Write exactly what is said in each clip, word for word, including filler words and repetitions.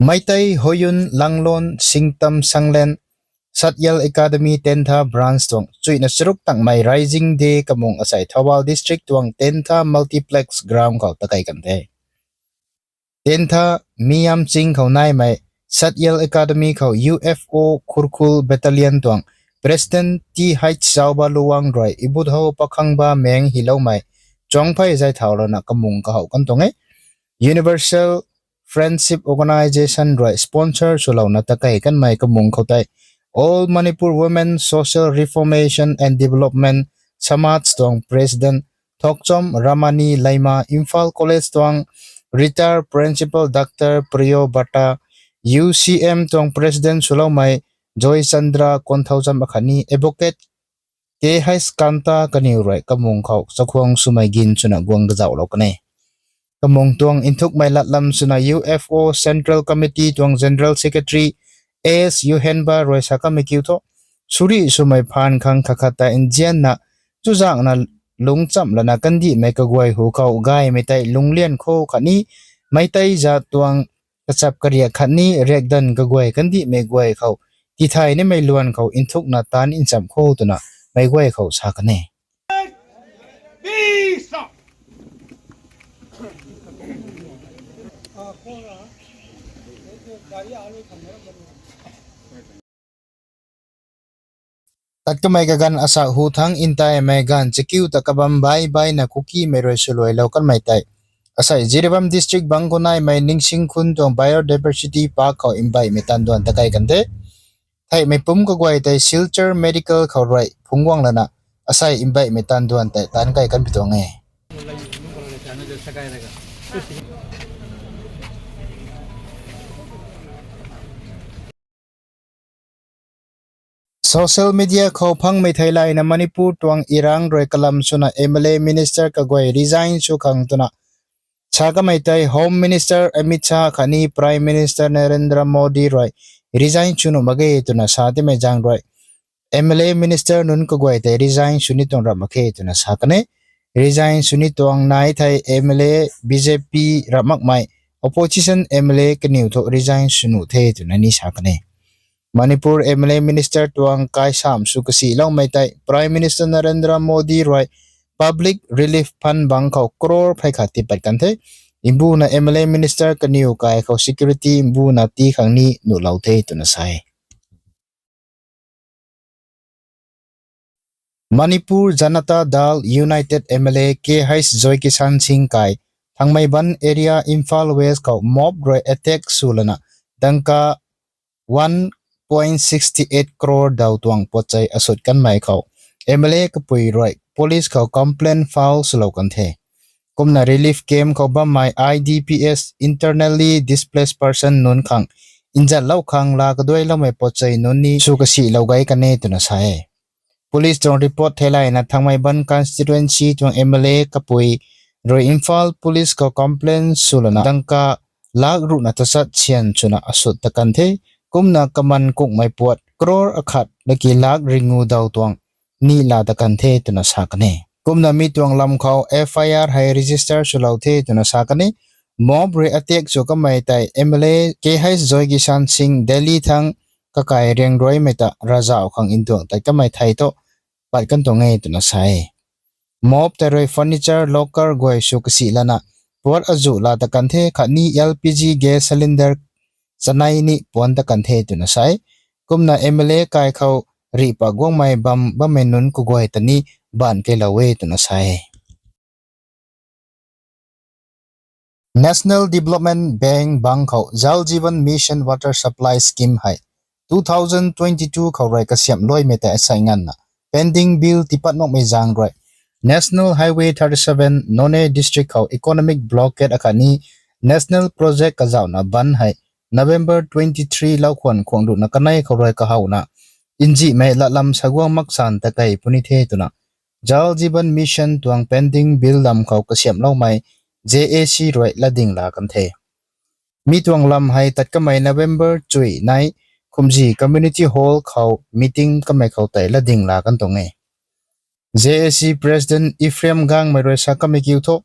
Meitei Hoyun Langlon Singtam Sanglen Satyal Academy Tentha Branch tuang chuina charuk tangmei Rising Day kamung asei Thoubal District tuang Tentha Multiplex Ground khou takei kan the. Tentha Miyam Ching khou naimei Satyal Academy khou U F O Khurkhul Battalion tuang President T H Zauba Luwang rui Ibutho Pakhangba meng hiloumei chuangphei zay thau lana kamung kahou kan tuang e. Universal Friendship Organization rui sponsor swlouna takei kanmei kamung khou tei All Manipur Women Social Reformation and Development Samaj tuang President Thokchom Ramani Leima, Imphal College tuang Retired Principal Doctor Priyo Bhatta, U C M tuang President swloumei Joy Chandra Konthoujam akhatni Advocate K H Kanta kaniw rui kamung khou chakhwang swmei gin swna guang kazauhlou kan e. Kamung tuang nthukmei latlam swna U F O Central Committee tuang General Secretary S Yuhenba rui sa kamei kiu thu, suri swmei phaan khang khat khat ta nzianna, chuzaenghna lungcham lana kandihmei kaguay hu khou gaymei tei lunglian khou khatni Meitei zat tuang kachap kariak khatni riakdanv kaguay kandihmei guay khou tithay nimei luan khou nthukna taanv ncham kho twna meic guay khou sa kan e. Tat kamei kaganv asak hu thangc ntaimei ganv chakiu ta kabam bai baina Kukimei rui swluailou kanmei tei asei Jiribam District bangc khou naimei Ningsing Khun tuang Biodiversity Park khou mbaihmei taanv duan takei kan the. Theihmei pumc kaguay tei Silchar Medical khou rui phungc guang lana asei mbaihmei taanv duan tei taanv kai kan pi tuang e. Social media khou phangmei theilayna Manipur tuang irang rui kalam swna M L A minister kaguay resign sw khang twna sa kamei tei Home Minister Amit Shah khatni Prime Minister Narendra Modi rui resign sw nuh mak ge twna sa timei zaeng rui M L A minister nunc kaguay tei resign sw ni tuang rap mak khe twna sa kan e. Resign sw ni tuang nai thei M L A B J P rap makmei opposition M L A kaniw thu resign sw nuh the twna ni sa kan e. Manipur M L A minister tuang kaisam sw kasiloumei tei Prime Minister Narendra Modi rui Public Relief Fund bangc khou crore phey khat tipat kan the. Mbuna M L A minister kaniw kai khou security mbuna tii khang ni nuhlou the twna sa e. Manipur Janata Dal United M L A K H Joykishan Singh kai Thangmeiband area Imphal West khou mob rui attack sw lana dangka one point six eight crore daw tuang potchei asut kanmei khou M L A kapui rui police khou complaint file swlou kan the. Kumna relief camp khou bammei I D Ps, internally displaced person nunc khang nzatlou khang laa kaduailoumei potchei nunc ni sw kasilou gay kan e twna sa e. Police tuang report theilayna Thangmeiband constituency tuang M L A kapui rui Imphal police khou complaint sw lana dangka lak ruhna tachat syan swna asut ta kan the. Kumna kaman kukmei puat crore akhat laki lak ringu daw tuang ni laa ta kan the twna sa kan e. Kumna mi tuang lam khou F I R hei register swlou the twna sa kan e. Mob rui attack sw kamei tei M L A K H Joykishan Singh Delhi thang kakai riangruaimei ta ravzauh khang nduang tat kamei thei thu pat kan tuang e twna sa e. Mob tei rui furniture, locker guay sw kasi lana puat azuh laa ta kan the khatni L P G gas cylinder chanei ni puan ta kan the twna sa e. Kumna M L A kai khou rih pat guangmei bam bammei nunc kaguay ta ni baanc keylou e twna sa e. National Development Bank bangc khou Jal Jeevan Mission Water Supply Scheme hei two thousand twenty-two khou rui kasiamh luaimei tei asei nganvna pending bill tipat makmei zaeng rui National Highway thirty-seven Noney District khou economic blockade akhatni national project kazauhna bandh hei November twenty-three loukhwan khwang ruhna kanei khou rui kahowna nzihmei latlam saguang maksan takei puni the twna Jal Jeevan Mission tuang pending bill lam khou kasiamhloumei J A C rui latding laa kan the. Mi tuang lam hei tat kamei November chuy nei Khumji Community Hall khou meeting kamei khou tei latding laa kan tuang e. J A C President Ephraim Gangmei rui sa kamei kiu thu,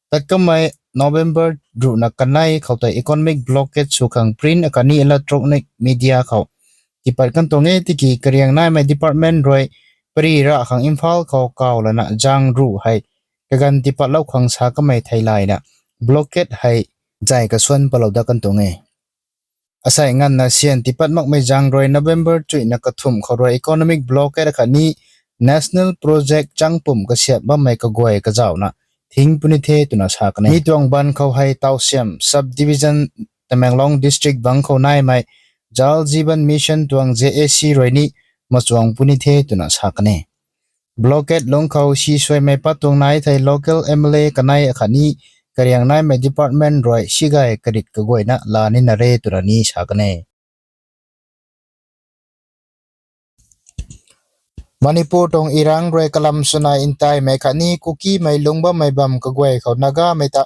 tat kamei November ruhna kanei khou tei economic blockade sw khang print akhatni electronic media khou tipat kan tuang e. Tiki kariang naimei department rui pari ra khang Imphal khou kaw lana zang ruh hei kaganv tipatlou khang sa kamei theilayna blockade hei zay kasuan palou dat kan tuang e. Asei nganvna syan tipat makmei zang rui November chuihna kathumh khou rui economic blockade akhatni national project changpumc kasiap bammei kaguay kazauhna thing puni the twna sa kan e. Mi tuang baan khou hei Tousem subdivision, Tamenglong district bang khou naimei Jal Jeevan Mission tuang J A C rui ni machuang puni the twna sa kan e. Blockade lungc khou si suaimei pat tuang nai thei local M L A kanei akhatni kariang naimei department rui si gay karit kaguayna la nina re twna ni sa kan e. Manipur tuang irang rui kalam swna ntaimei khatni Kukimei lungc bammei bam kaguay khou Nagamei ta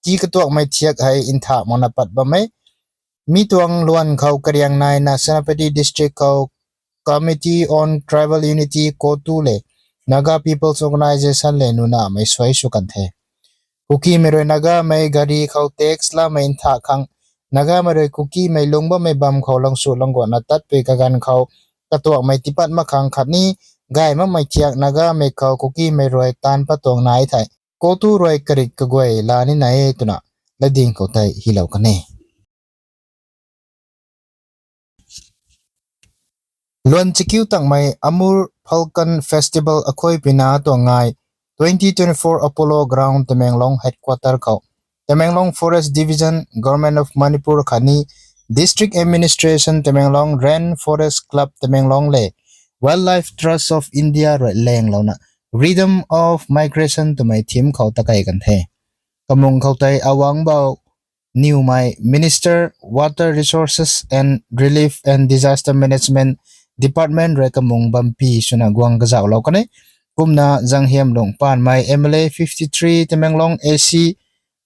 tii katuakmei thiak hei nthak makna pat bam e. Mi tuang luan khou kariang naina Senapati district khou Committee on Tribal Unity, CoTU le Naga People's Organisation le nunamei suai sw kan the. Kukimei rui Nagamei gari khou tax lamei nthak khang Nagamei rui Kukimei lungc bammei bam khou langsu langguanna tatpui kaganv khou katuakmei tipat mak khang khatni gay makmei thiak Nagamei khou Kukimei rui taanv pat tuang nai thei CoTU rui karit kaguay la nina e twna latding khou tei hylou kan e. Luan chakiu tangmei Amur Falcon Festival akhuaypuina tuang ngai twenty twenty-four Apollo Ground, Tamenglong headquarter khou Tamenglong Forest Division, Government of Manipur khatni District Administration Tamenglong, Rain Forest Club Tamenglong le Wildlife Trust of India rui langlouna Rhythm of Migration twmei theme khou takei kan the. Kamung khou tei Awangbou Newmei, Minister, Water Resources and Relief and Disaster Management Department rui kamung bampy swna guang kazauhlou kan e. Kumna Zanghiamlung Paanmei M L A fifty-three Tamenglong A C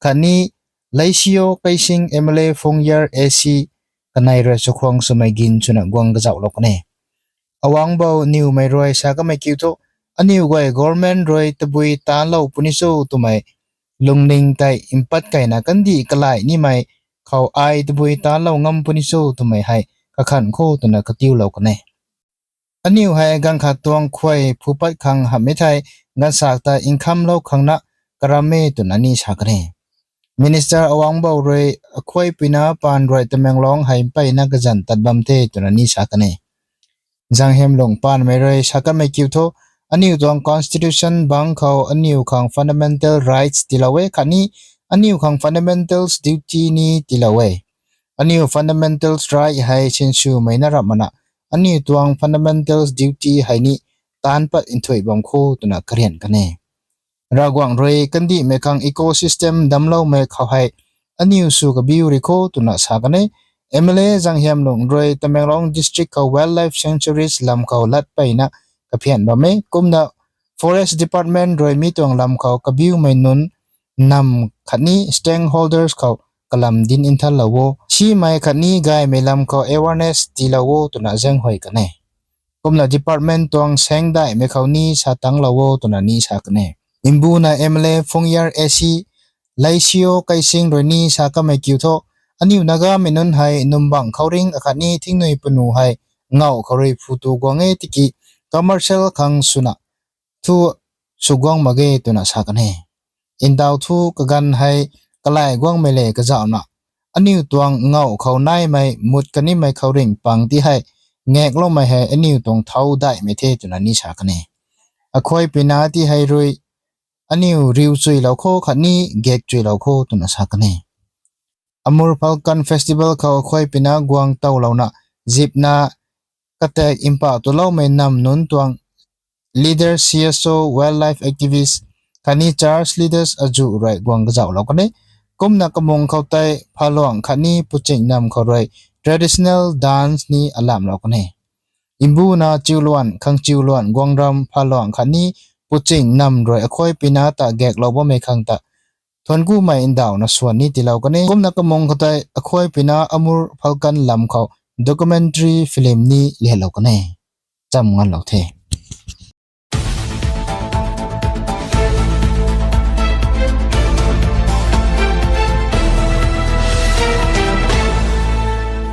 khatni Leishiyo Keishing M L A Phungyar A C kanei rui chakhwang swmei gin swna guang kazauhlou kan e. Awangbou Newmei rui sa kamei kiu thu, aniu guay government rui tabui taanlou puni cho twmei lungning tei mpat kaina kandih kalai nimei khou ai tabui taanlou ngam puni cho twmei hei kakhan kho twna katiulou kan e. Aniu hei ganv khat tuang khuay phupat khang hamhmei thei ganvsak ta nkhamlou khang na karam e twna ni sa kan e. Minister Awangbou rui akhuaypuina paan rui Tamenglong hei mpeyna kazan tat bam the twna ni sa kan e. Zanghiamlung Paanmei rui sa kanmei kiu thu, aniu tuang constitution bang khou aniu khang fundamental rights tiilou e khatni aniu khang fundamentals duty ni tiilou e. Aniu fundamentals right hei sinswmei na rap mana, aniu tuang fundamentals duty hei ni taanc pat nthuih bam kho twna karian kan e. Ravguangc rui kandihmei khang ecosystem damcloumei khou hei aniu sw kabiu ri kho twna sa kan e. M L A Zanghiamlung rui Tamenglong district khou wildlife sanctuaries lam khou lat peyna kaphian bam e. Kumna Forest Department rui mi tuang lam khou kabiumei nunc, namv khatni stakeholders khou kalam dinc nthanlou o, simei khatni gaymei lam khou awareness tiilou o twna zaenghuay kan e. Kumna department tuang saengdaihmei khou ni sa tanglou o twna ni sa kan e. Mbuna M L A Phungyar A C Leishiyo Keishing rui ni sa kanmei kiu thu, aniu Nagamei nunc hei numbangc khouringh akhatni thingnui panu hei ngauh khou rui phutu guang e tiki commercial khang swna thu sw guang mak ge twna sa kan e. Ndauh thu kaganv hei kalai guangmei le kazauhna, aniu tuang ngauh khou naimei mut kanimei khouringh pang ti hei ngakloumei hei aniu tuang thau daihmei the twna ni sa kan e. Akhuaypuina ti hei rui aniu riu chuilou kho khatni gak chuilou kho twna sa kan e. Amur Falcon Festival khou akhuaypuina guang towlouna zipna katak mpauh twloumei namv nunc tuang leader, C S O, wildlife activist khatni church leaders azuh rui guang kazauhlou kan e. Kumna kamung khou tei Phaluang khatni Puching namv khou rui traditional dance ni alamlou kan e. Mbuna Chiuluan, Khangchiuluan, Guangram, Phaluang khatni Puching namv rui akhuaypuina ta gaklou bammei khang ta thuanckumei ndauhna swan ni tiilou kan e. Kumna kamung khou tei akhuaypuina Amur Falcon lam khou documentary film ni lehlou kan e. Cham nganlou the.